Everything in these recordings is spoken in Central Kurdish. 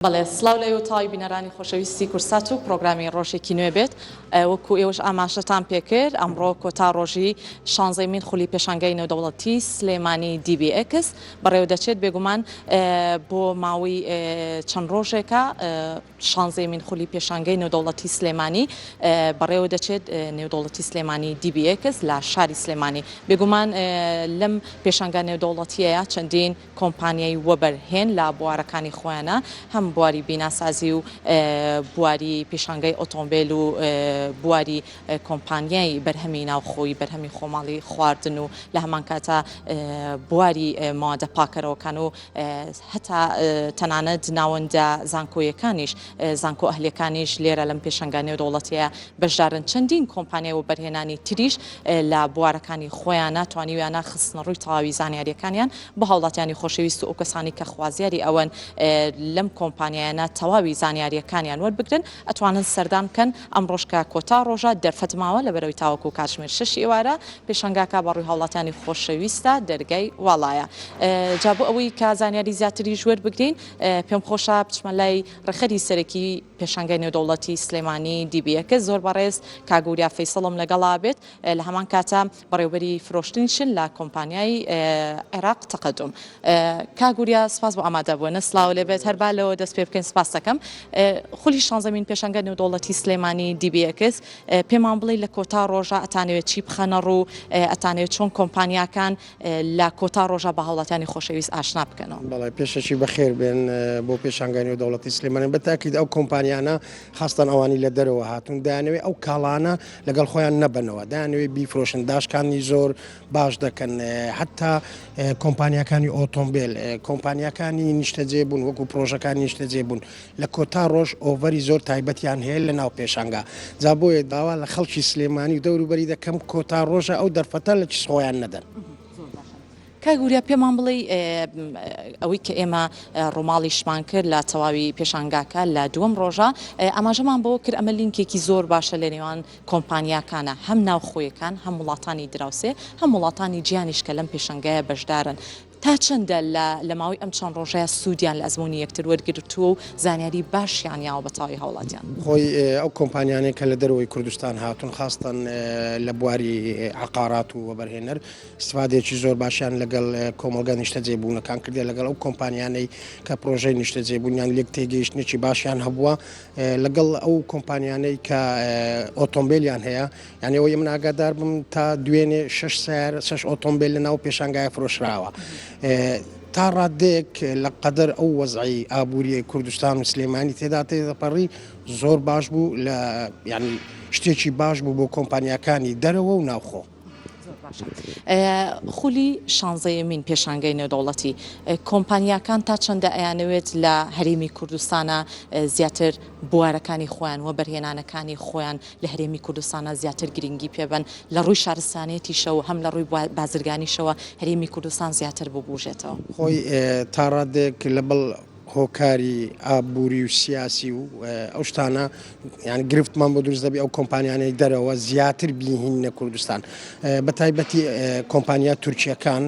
بەڵێ سڵاو لە ئێوە تەواوی بینەرانی خۆشەویستی کورسات و پرۆگرامی ڕۆژێکی نوێ بێت وەکو ئێوەش ئاماژەتان پێکرد ئەمڕۆ کۆتا ڕۆژی شانزەیمین خولی پێشانگای نێودەوڵەتی سلێمانی DBX بەڕێوە دەچێت بێگومان بۆ ماوەی چەند ڕۆژێکە شانزەیمین خولی پێشانگەی نێودەوڵەتی سلێمانی بەڕێوە دەچێت نێودەوڵەتی سلێمانی DBX لە شاری سلێمانی بێگومان لەم پێشانگا نێودەوڵەتیەیە چەندین کۆمپانیای وەبەرهێن لە بوارەکانی خۆیانە هەم بواری بیناسازی و بواری پیشانگای ئۆتۆمبێل و بواری کۆمپانیای بەرهەمی ناوخۆی بەرهەمی خۆماڵی خواردن و لە هەمان کاتا بواری مادە پاکەرەوەکان و هەتا تەنانەت ناوەندە زانکۆیەکانیش زانکۆ ئەهلیەکانیش لێرە لەم پێشەنگا نێودەوڵەتیە بەشدارن چەندین کۆمپانیای وەبەرهێنانی تریش لە بوارەکانی خۆیانە توانیویانە خستنەڕووی تەواوی زانیاریەکانیان بۆ هاوڵاتیانی خۆشەویست و ئەو کەسانی کە خوازیاری ئەوەن لەم کۆمپانیایانە تەواوی زانیاریەکانیان وەربگرن ئەتوانن سەردان بکەن ئەمڕۆش کە کۆتا ڕۆژە دەرفەت ماوە لەبەرئەوەی تاوەکو کاتژمێر شەشی ئێوارە پێشانگاکە بەڕووی هاوڵاتیانی خۆشەویستە دەرگای واڵایە جا بۆ ئەوەی کە زانیاری زیاتریش وەربگرین پێم خۆشە بچمە لای ڕێکخەری سەرەکی پێشانگای نێودەوڵەتی سلێمانی DBX زۆر بەڕێز کاک وریا فەیسەڵم لەگەڵا بێت لە هەمان کاتە بەڕێوبەری فرۆشتنیشن لە کۆمپانیای عێراق تەقەدوم. کاک وریا سپاس بۆ ئامادەبوونت سڵاو لێ بێت هەر با لەوە دەست پێ بکەین سپاس دەکەم خولی شانزەمین پێشانگە نێودەوڵەتی سلێمانی DBX پێمان بڵێ لە کۆتا ڕۆژە ئەتانەوێت چی بخەنە ڕوو ئەتانەوێت چۆن کۆمپانیاکان لە کۆتا ڕۆژە بە هاوڵاتیانی خۆشەویست ئاشنا بکەنەوە. بەڵێ پێشەکی بەخێر بێن بۆ پێشانگای نێودەوڵەتی سلێمانی بە تاکید ئەو کۆمپانیانە خاستەن ئەوانی لە دەرەوە هاتوون دەیانەوێت ئەو کاڵانە لەگەڵ خۆیان نەبەنەوە دەیانەوێت بیفرۆشن داشکانی زۆر باش دەکەن حتا کۆمپانیاکانی ئۆتۆمبیل کۆمپانیاکانی نیشتەجێ بوون وەکو پرۆژەکانی نیشتەجێ بوون لە کۆتا ڕۆژ offer ی زۆر تایبەتیان هەیە لە ناو پێشانگا جا بۆیە داوا لە خەڵکی سلێمانی و دەوروبەری دەکەم کۆتا ڕۆژە ئەو دەرفەتە لە کیس خۆیان نەدەن. کاک وریا پێمان بڵێی ئەوەی کە ئێمە ڕووماڵیشمان کرد لە تەواوی پێشانگاکە لە دووەم ڕۆژە ئاماژەمان بەوە کرد ئەمە لینکێکی زۆر باشە لە نێوان کۆمپانیاکانە هەم ناوخۆیەکان هەم وڵاتانی دراوسێ هەم وڵاتانی جیانیش کە لەم پێشانگایە بەشدارن تا چەندە لە لە ماوەی ئەم چەند ڕۆژەیە سوودیان لە ئەزموونی یەکتر وەرگرتووە و زانیاری باشیان یاوە بە تەواوی هاوڵاتیان؟ خۆی ئەو کۆمپانیانەی کە لە دەرەوەی کوردستان هاتوون خاستەن لە بواری عەقارات و وەبەرهێنەر ئیستفادەیەکی زۆر باشیان لەگەڵ کۆمەڵگا نیشتەجێبوونەکان کردیە لەگەڵ ئەو کۆمپانیانەی کە پرۆژەی نیشتەجێبوونیان لێک تێگەیشتنێکی باشیان هەبووە لەگەڵ ئەو کۆمپانیانەی کە ئۆتۆمبیلیان هەیە یعنی ئەوەی من ئاگادار بم تا دوێنێ شش سیار شش ئۆتۆمبیل لە ناو پێشانگای فرۆشراوە تا ڕادەیەک لە قەدەر ئەو وەزعی ئابووریە کوردستان و سلێمانی تێدا تێدەپەڕی زۆر باش بوو لە ینی شتێکی باش بوو بۆ کۆمپانیاکانی دەرەوە و ناوخۆ. زۆر باشە خولی شانزەیەمین پێشانگەی نێودەوڵەتی کۆمپانیاکان تا چەندە ئەیانەوێت لە هەرێمی کوردستانە زیاتر بوارەکانی خۆیان و بەرهێنانەکانی خۆیان لە هەرێمی کوردستانە زیاتر گرنگی پێبن لە ڕووی شارستانێتیشەوە هەم لە ڕووی بازرگانیشەوە هەرێمی کوردستان زیاتر ببوژێتەوە. خۆی تاڕادەیەک لەبەڵ هۆکاری ئابووری و سیاسی و ئەو شتانە یان گرفتمان بۆ دروست دەبی ئەو کۆمپانیانەی دەرەوە زیاتر بیهیننە کوردستان بە تایبەتی کۆمپانیا تورکیەکان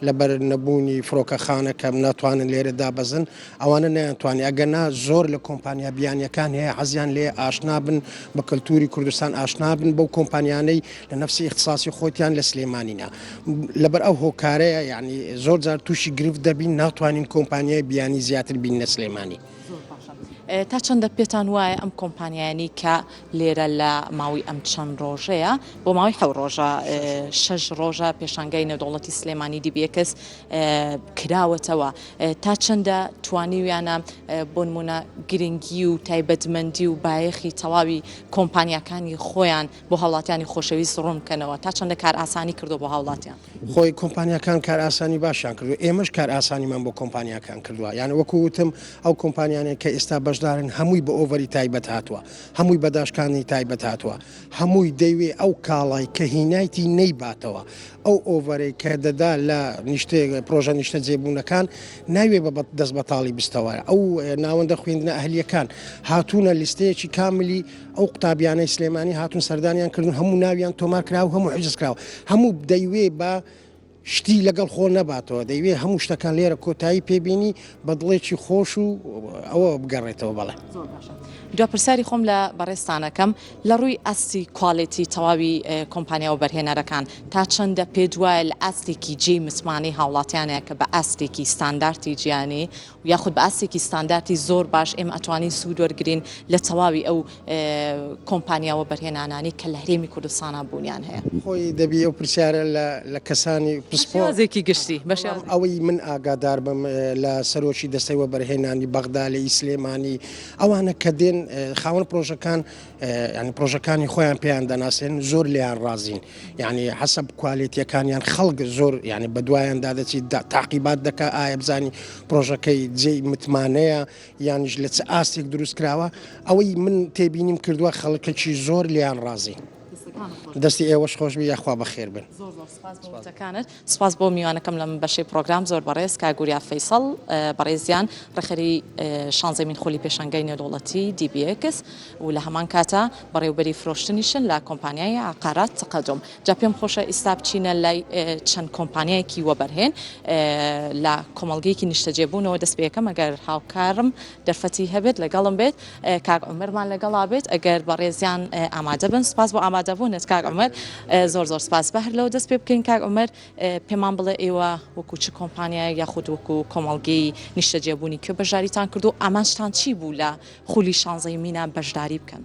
لەبەر نەبوونی فڕۆکەخانە کە ناتوانن لێرە دابەزن ئەوانە نەیانتوانی ئەگەر نا زۆر لە کۆمپانیا بیانیەکان هەیە حەزیان لێ ئاشنا بن بە کەلتوری کوردستان ئاشنا بن بەو کۆمپانیانەی لە نەفسی ئیختساسی خۆتیان لە سلێمانینە لەبەر ئەو هۆکارەیە یعنی زۆر جار تووشی گرفت دەبین ناتوانین کۆمپانیای بیانی زیاتر بین لە سلێمانی. تا چەندە پێتان وایە ئەم کۆمپانیایانەی کە لێرە لە ماوەی ئەم چەند ڕۆژەیە بۆ ماوەی حەو ڕۆژە شەش ڕۆژە پێشانگای نێودەوڵەتی سلێمانی DBX کراوەتەوە تا چەندە توانیویانە بۆ نمونە گرنگی و تایبەتمەندی و بایەخی تەواوی کۆمپانیاکانی خۆیان بۆ هاوڵاتیانی خۆشەویست ڕوون بکەنەوە تا چەندە کارئاسانی کردووە بۆ هاوڵاتیان؟ خۆی کۆمپانیاکان کارئاسانی باشیان کردووە ئێمەش کارئاسانیمان بۆ کۆمپانیاکان کردووە یان وەکو وتم ئەو کۆمپانیانەی کە ئێستا بەشدارن هەمووی بە offer ی تایبەت هاتووە هەمووی بە داشکانی تایبەت هاتووە هەمووی دەیوێ ئەو کاڵای کە هینایتی نەیباتەوە ئەو offer ەی کە دەدا لە نیشتێ پرۆژە نیشتەجێبوونەکان ناوێ بە دەست بەتاڵی بستەوە ئەو ناوەندە خوێندنە ئەهلیەکان هاتوونە لیستەیەکی کاملی ئەو قوتابیانەی سلێمانی هاتوون سەردانیان کردوون هەموو ناویان تۆمار کراوە هەموو حجز کراوە هەموو دەیوێ بە. شتی لەگەڵ خۆ نەباتەوە، دەیوێ هەموو شتەکان لێرە کۆتایی پێ بینی بە دڵێکی خۆش و ئەوە بگەڕێتەوە بەڵێ. زۆر باشە دوا پرسیاری خۆم لە بەڕێزتان ئەکەم لە ڕووی ئاستی quality تەواوی کۆمپانیا وەبەرهێنەرەکان تا چەندە پێت وایە لە ئاستێکی جێی متمانەی هاوڵاتیانە کە بە ئاستێکی ستاندارتی جیهانی یاخود بە ئاستێکی ستاندارتی زۆر باش ئێمە ئەتوانین سوود وەرگرین لە تەواوی ئەو کۆمپانیا وەبەرهێنانانەی کە لە هەرێمی کوردستانا بوونیان هەیە. خۆی دەبی ئەو پرسیارە لە لە کەسانی پسپۆڕ. شێوازێکی گشتی بە شێوازێکی. ئەوەی من ئاگادار بم لە سەرۆکی دەستەی وەبەرهێنانی بەغدا لە ئی سلێمانی ئەوانە کە دێن خاوەن پرۆژەکان یانی پرۆژەکانی خۆیان پێیان دەناسێن زۆر لێیان ڕازین یعنی حەسەب کوالێتیەکانیان خەڵک زۆر یعنی بەدوایاندا دەچیت تاقیبات دەکا ئایا بزانی پرۆژەکەی جێی متمانەیە یانیش لە چ ئاستێک دروست کراوە ئەوەی من تێبینیم کردووە خەڵکەکی زۆر لێیان ڕازین. دەستی ئێوەش خۆشبی یاخوا بەخێر بن. زۆر زۆر سپاس بۆ وتەکانت. سپاس بۆ میوانەکەم لەم بەشەی پڕۆگرام زۆر بەڕێز کاک وریا فەیسەڵ بەڕێزیان ڕێکخەری شانزەمین خولی پێشانگای نێودەوڵەتی DBX و لە هەمان کاتا بەڕێوبەری فرۆشتنیشن لە کۆمپانیای عقارات تقدم جا پێم خۆشە ئیستا بچینە لای چەند کۆمپانیایەکی وەبەرهێن لە کۆمەڵگەیەکی نیشتەجێبوونەوە دەست پێکەم ئەگەر هاوکارم دەرفەتی هەبێت لەگەڵم بێت کاک عومەرمان لەگەڵا بێت ئەگەر بەڕێزیان ئامادە بن سپاس بۆ ئامادەبوونت کاک عومەر زۆر زۆر سپاس بە هەر لەوە دەست پێ بکەین کاک عومەر پێمان بڵێ ئێوە وەکو چ کۆمپانیایەک یاخود وەکو کۆمەڵگەی نیشتەجێبوونی کوێ بەشداریتان کردو ئامانجتان چی بوو لە خولی شانزەی مینا بەشداری بکەن؟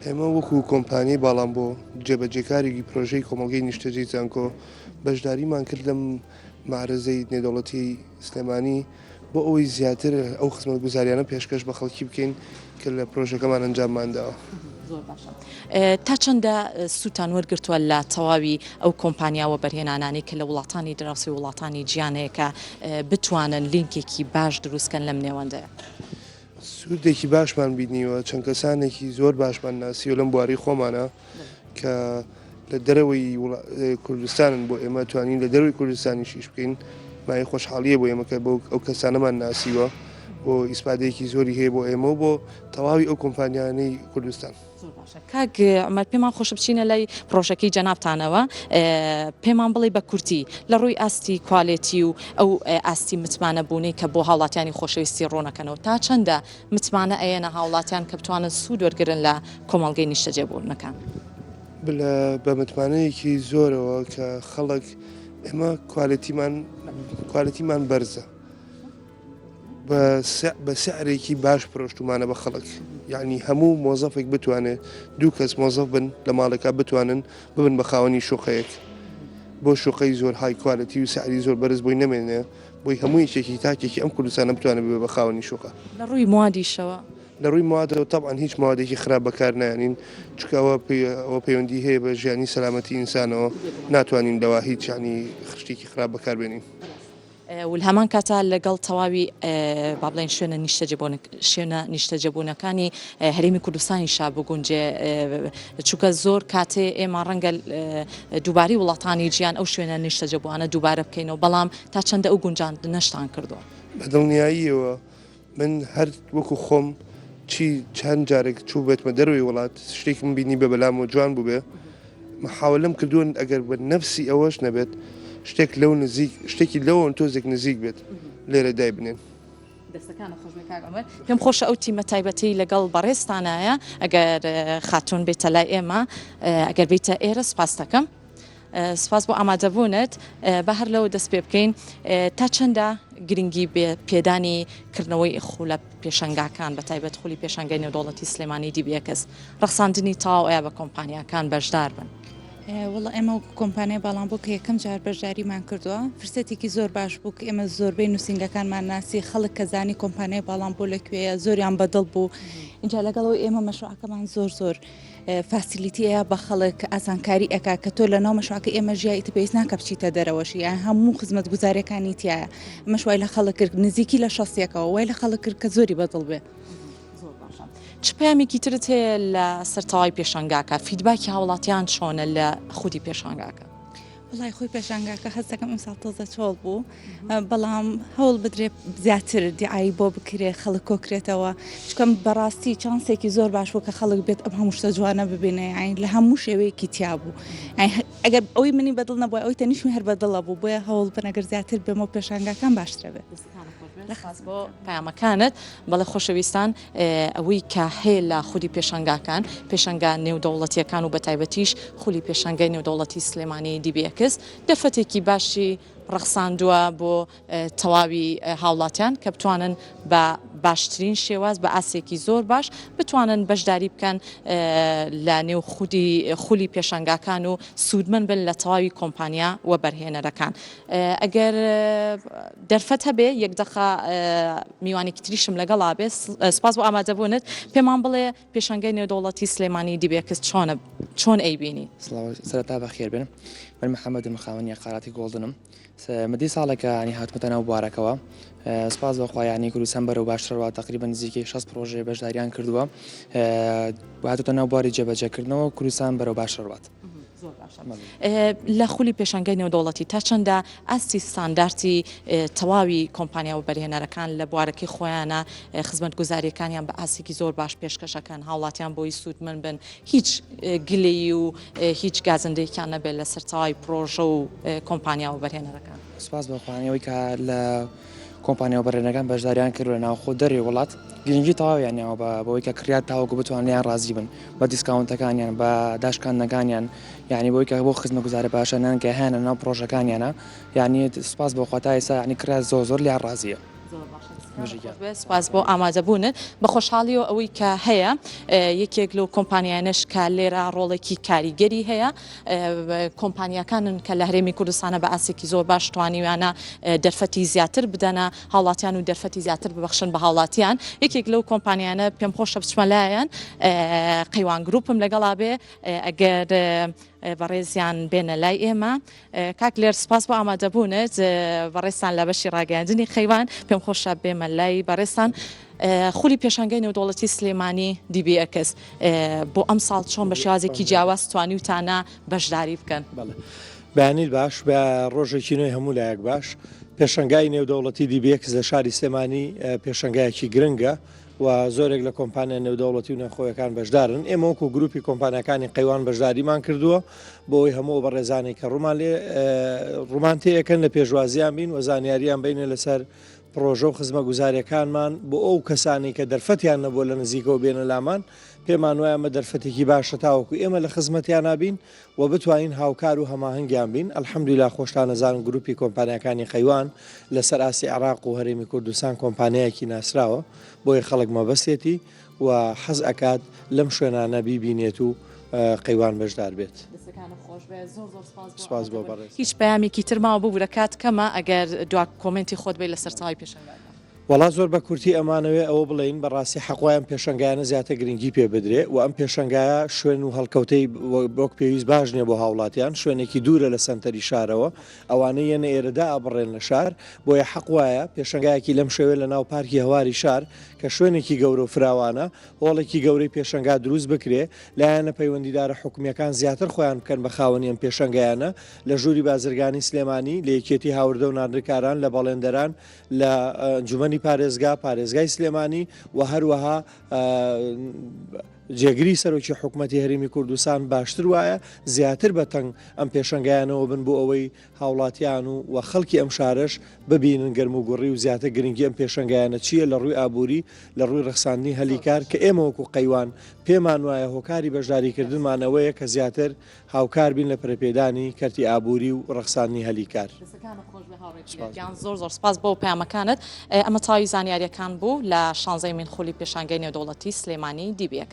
ئێمە وەکو کۆمپانیای باڵان بۆ جێبەجێکاری پرۆژەی کۆمەڵگەی نیشتەجێی زانکۆ بەشداریمان کرد لەم مەعرەزەی نێودەوڵەتی سلێمانی بۆ ئەوەی زیاتر ئەو خزمەتگوزاریانە پێشکەش بە خەڵکی بکەین کە لە پرۆژەکەمان ئەنجاممان داوە. زۆر باشە تا چەندە سوودتان وەرگرتووە لە تەواوی ئەو کۆمپانیا وەبەرهێنانانەی کە لە وڵاتانی دراوسێ و وڵاتانی جیان هەیە کە بتوانن لینکێکی باش دروست کەن لەم نێوەندەیا؟ سوودێکی باشمان بینیوە، چەند کەسانێکی زۆر باشمان ناسیوە لەم بوارەی خۆمانە کە لە دەرەوەی کوردستانن بۆ ئێمە توانین لە دەرەوەی کوردستانیش ئیش بکەین مایەی خۆشحاڵیە بۆ ئێمە کە بۆ ئەو کەسانەمان ناسیوە بۆ ئیسپادەیەکی زۆری هەیە بۆ ئێمە و بۆ تەواوی ئەو کۆمپانیانەی کوردستان. زۆر باشە کاک عومەر پێمان خۆشە بچینە لای پڕۆژەکەی جەنابتانەوە پێمان بڵێ بە کورتی لە ڕووی ئاستی quality و ئەو ئاستی متمانە بوونەی کە بۆ هاوڵاتیانی خۆشەویستی ڕوونەکەنەوە تا چەندە متمانە ئەیەنە هاوڵاتیان کە بتوانن سوود وەرگرن لە کۆمەڵگەی نیشتەجێبوونەکان؟ بلە بە متمانەیەکی زۆرەوە کە خەڵک ئێمە quality مان quality مان بەرزە بە سعرێکی باش فرۆشتومانە بە خەڵک یعنی هەموو مۆزەفێک بتوانێت دوو کەس مۆزەف بن لە ماڵێکا بتوانن ببن بە خاوەنی شوقەیەک بۆ شوقەی زۆر high quality و سعری زۆر بەرز بۆی نەمێنێ بۆی هەموو یەکێکی تاکێکی ئەم کوردستانە بتوانێت ببێ بە خاوەنی شوقە. لە ڕووی موادیشەوە؟ لە ڕووی موادەوە تەبعەن هیچ موادێکی خراپ بەکار نایەنین چونکە ئەوە ئەوە پەیوەندی هەیە بە ژیانی سەلامەتی ئینسانەوە ناتوانین لەوە هیچ یانی شتێکی خراپ بەکار بێنین. و لە هەمان کاتا لەگەڵ تەواوی با بڵێین شوێنە شوێنە نیشتەجێبوونەکانی هەرێمی کوردستانیشا بگونجێ چونکە زۆر کاتێ ئێمە ڕەنگە دووبارەی وڵاتانی جیان ئەو شوێنە نیشتەجێبووانە دووبارە بکەینەوە بەڵام تا چەندە ئەو گونجاندنەشتان کردووە؟ بە دڵنیاییەوە من هەر وەکو خۆم چی چەند جارێک چووبێتمە دەرەوەی وڵات شتێکم بینی بە بەلامەوە جوان بووبێ محاولەم کردووە ئەگەر بە نەفسی ئەوەش نەبێت شتێک لەو نزیک شتێکی لەوە تۆزێک نزیک بێت لێرە دایبنێن. دەستەکانت خۆش بێت کاک عومەر. پێم خۆشە ئەو تیمە تایبەتەی لەگەڵ بەڕێزتانایە ئەگەر خاتوون بێتە لای ئێمە ئەگەر بێیتە ئێرە سوپاست دەکەم. سوپاس بۆ ئامادەبوونت. با هەر لەوە دەست پێ بکەین تا چەندە گرنگی پێدانی کردنەوەی خولە پێشەنگاکان بە تایبەت خولی پێشانگای نێودەوڵەتی سلێمانی DBX ڕەخساندنی تەواو ئەیا بە کۆمپانیاکان بەشدار بن؟ وەڵا ئێمە وەکو کۆمپانیای باڵان بۆ کە یەکەم جار بەشداریمان کردووە فرسەتێکی زۆر باش بوو کە ئێمە زۆربەی نووسینگەکانمان ناسی خەڵک کە زانی کۆمپانیای باڵان بۆ لە کوێیە زۆریان بەدڵ بوو اینجا لەگەڵەوە ئێمە مەشروعەکەمان زۆر زۆر facility ئەیا بە خەڵک ئاسانکاری ئەکا کە تۆ لە ناو مەشروعەکە ئێمە ژیای ئیتر پێویست ناکە بچیتە دەرەوەشی یان هەموو خزمەتگوزاریەکانی تایە ئەمەش وای لە خەڵک کرد نزیکی لە شەستیەکەوە وای لە خەڵک کرد کە زۆری بەدڵ بێ. زۆر باشە چ پەیامێکی ترت هەیە لە سەر تەواوی پێشانگاکە feedback ی هاوڵاتیان چۆنە لە خودی پێشانگاکە؟ وەڵای خۆی پێشانگاکە هەست دەکەم ئەمساڵ تۆزە چۆڵ بوو بەڵام هەوڵ بدرێ زیاتر دیعایی بۆ بکرێ خەڵک کۆکرێتەوە چکەم بەڕاستی چانسێکی زۆر باش بوو کە خەڵک بێت ئەم هەموو شتە جوانە ببینێ یانی لە هەموو شێوەیەکی تیا بوو. ئەگەر ئەوی منی بەدڵ نەبووە ئەوی تەنیشمی هەر بەدڵە بوو بۆیە هەوڵ بن ئەگەر زیاتر بێمەوە پێشانگاکان باشترە بێت. سپاس بۆ پەیامەکانت. بەڵێ خۆشەویستان ئەوەی کە هەیە لە خودی پێشانگاکان، پێشانگا نێودەوڵەتییەکان و بەتایبەتیش خولی پێشانگای نێودەوڵەتی سلێمانی DBX دەرفەتێکی باشی ڕەخساندووە بۆ تەواوی هاوڵاتیان کە بتوانن بە باشترین شێواز بە ئاستێکی زۆر باش بتوانن بەشداری بکەن لە نێو خودی خولی پێشانگاکان و سوودمەند بن لە تەواوی کۆمپانیا وەبەرهێنەرەکان. ئەگەر دەرفەت هەبێ یەک دەقە میوانێکی تریشم لەگەڵا بێ سپاس بۆ ئامادەبوونت پێمان بڵێ پێشانگای نێودەوڵەتی سلێمانی DBX چۆنە چۆن ئەیبینی؟ سڵاو سەرەتا بەخێر بێن من محەممەدم خاوەنی عەقاراتی گۆڵدنم مدەی ساڵێکە ینی هاتمەتە ناو بوارەکەوە سپاس بەخوا ینی کوردستان بەرەو باشترەوە تقریبا نزیکەی 60 پرۆژەیە بەشداریان کردووە هاتوتە ناو بواری جێبەجێکردنەوە کوردستان بەرەو باشتر ڕوات. زۆر باشە لە خولی پێشانگای نێودەوڵەتی تا چەندە ئاستی ستاندارتی تەواوی کۆمپانیا و بەرهێنەرەکان لە بوارەکەی خۆیانە خزمەتگوزاریەکانیان بە ئاستێکی زۆر باش پێشکەشەکەن هاوڵاتیان بۆی سوودمەند بن هیچ گلەیی و هیچ گازندەیەکیان نەبێت لەسەر تەواوی پرۆژە و کۆمپانیا و بەرهێنەرەکان. سوپاس بۆ خوا ئەوەی کە لە کۆمپانیا و بەرهێنەرەکان بەشداریان کردووە لە ناوخۆ دەرەوەی وڵات گرنگی تەواویان یاوە بە بەوەی کە کڕیار تاوەکو بتوانن لێیان ڕازی بن بە discount ەکانیان بە داشکاندنەکانیان یعنی بۆی کە بۆ خزمەتگوزارە باشانیان کە هەیانە ناو پڕۆژەکانیانە یعنی سوپاس بۆ خوا تا ئێستا یعنی کڕیار زۆر زۆر لێیان ڕازیە. سپاس بۆ ئامادەبوونت بە خۆشحاڵیەوە ئەوەی کە هەیە یەکێک لەو کۆمپانیانەش کە لێرە ڕۆڵێکی کاریگەری هەیە کۆمپانیاکانن کە لە هەرێمی کوردستانە بە ئاسێکی زۆر باش توانیویانە دەرفەتی زیاتر بدەنە هاوڵاتیان و دەرفەتی زیاتر ببەخشن بە هاوڵاتیان یەکێک لەو کۆمپانیانە پێم خۆشە بچمە لایەن قەیوان گروپم لەگەڵا بێ ئەگەر بەڕێزیان بێنە لای ئێمە کاک لێر سپاس بۆ ئامادەبوونت بەڕێزتان لە بەشی ڕاگەیاندنی خەیوان پێم خۆشە بێمە لای بەڕێزتان خولی پێشانگای نێودەوڵەتی سلێمانی DBX بۆ ئەم ساڵ چۆن بە شێوازێکی جیاواز توانیوتانە بەشداری بکەن؟ بەیانیت باش بە ڕۆژێکی نوێی هەموو لایەک باش پێشەنگای نێودەوڵەتی DBX لە شاری سلێمانی پێشەنگایەکی گرنگە و زۆرێک لە کۆمپانیا نێودەوڵەتی و ناوخۆیەکان بەشدارن، ئێمە وەکو گروپی کۆمپانیاکانی قەیوان بەشداریمان کردووە بۆ ئەوەی هەموو ئەو بەڕێزانەی کە ڕوومان لێ ڕوومان تێیەکەن لە پێشوازیان بین و زانیاریان بینە لەسەر پڕۆژە و خزمەگوزاریەکانمان بۆ ئەو کەسانی کە دەرفەتیان نەبووە لە نزیکەوە بێنە لامان پێمان وایە ئەمە دەرفەتێکی باشە تاوەکو ئێمە لە خزمەتیانا بین و بتوانین هاوکار و هەماهەنگیان بین، الحمدللە خۆشتان ئەزانن گروپی کۆمپانیاکانی قەیوان لەسەر ئاستی عێراق و هەرێمی کوردستان کۆمپانیایەکی ناسراوە بۆیە خەڵک مەبەستێتی و حەز ئەکات لەم شوێنانە بیبینێت و قەیوان بەشدار بێت. دەستەکانت خۆش بێت زۆر زۆر سپاس بۆ سپاس بۆ بەڕێز. هیچ پەیامێکی تر ماوە ببورە کات کەمە ئەگەر دوا کۆمێنتی خۆت بەی لەسەر تەواوی پێشانگاکە. وەڵا زۆر بە کورتی ئەمانەوێ ئەوە بڵێین بەڕاستی حەق وایە ئەم پێشەنگایانە زیاتر گرنگی پێ بدرێ و ئەم پێشەنگایە شوێن و هەڵکەوتەی وەک پێویست باش نیە بۆ هاوڵاتیان شوێنێکی دوورە لە سەنتەری شارەوە ئەوانەی یەنە ئێرە دائەبڕێن لە شار بۆیە حەق وایە پێشەنگایەکی لەم شێوەیە لە ناو پارکی هەواری شار کە شوێنێکی گەورە و فراوانە هۆڵێکی گەورەی پێشەنگا دروست بکرێ لایەنە پەیوەندیدارە حکومیەکان زیاتر خۆیان بکەن بە خاوەنی ئەم پێشەنگایانە لە ژووری بازرگانی سلێمانی لە یەکێتی هاوردە و ناردکاران لە بەڵێندەران لە ئەنجومەنی پارێزگا، پارێزگای سلێمانی و هەروەها جێگری سەرۆکی حکومەتی هەرێمی کوردستان باشتر وایە زیاتر بە تەنگ ئەم پێشەنگایانەوە بن بۆ ئەوەی هاوڵاتیان و و خەڵکی ئەم شارەش ببینن گەرموگوڕی و زیاتر گرنگی ئەم پێشەنگایانە چییە لە ڕووی ئابووری لە ڕووی ڕەخساندنی هەلی کار کە ئێمە وەکو قەیوان پێمان وایە هۆکاری بەشداریکردنمان ئەوەیە کە زیاتر هاوکار بین لە پەرەپێدانی کەرتی ئابووری و ڕەخساندنی هەلی کار. دەستەکانت خۆش بێ هاوڕێ جگەر گیان زۆر زۆر سپاس بۆ پەیامەکانت ئەمە تەواوی زانیاریەکان بوو لە شانزەیەمین خولی پێشانگای نێودەوڵەتی سلێمانی DBX.